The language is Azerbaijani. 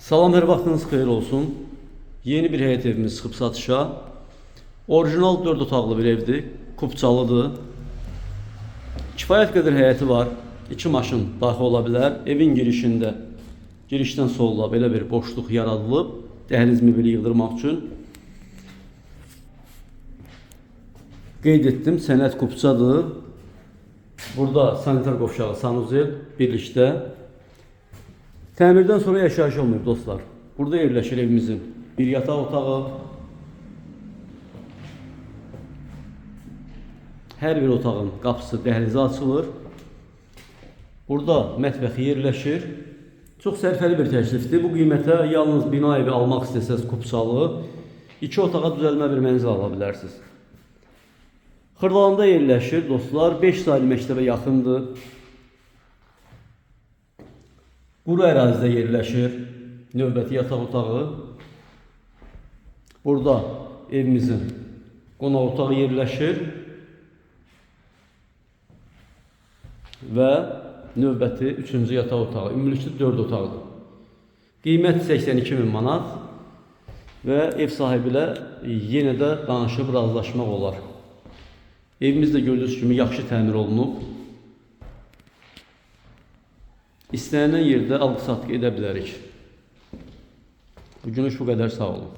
Salam, hər vaxtınız xeyir olsun. Yeni bir həyət evimiz çıxıb satışa. Orijinal 4 otaqlı bir evdir. Kupçalıdır. Kifayət qədər həyəti var. 2 maşın daxil ola bilər. Evin girişində, girişdən solda belə bir boşluq yaradılıb. Dəhliz mebeli yığdırmaq üçün. Qeyd etdim, sənəd kupçadır. Burada sanitar qovşağı, sanuzel birlikdə. Təmirdən sonra yaşayış olmayıb dostlar. Burada yerləşir evimizin bir yataq otağı. Hər bir otağın qapısı dəhlizə açılır. Burada mətbəx yerləşir. Çox sərfəli bir təklifdir. Bu qiymətə yalnız bina evi almaq istəsəz kupçalı, 2 otağa düzəlmə bir mənzil ala bilərsiniz. Xırdalanda yerləşir dostlar. 5 saylı məktəbə yaxındır. Quru ərazidə yerləşir növbəti yataq otağı. Burada evimizin qonaq otağı yerləşir. Və növbəti 3-cü yataq otağı. Ümumilikdə 4 otaqdır. Qiymət 82 min manat və ev sahibi ilə yenə də danışıb razılaşmaq olar. Evimiz də gördüyünüz kimi yaxşı təmir olunub. İstənilən yerdə alqı-satqı edə bilərik. Bugünlük bu qədər, sağ olun.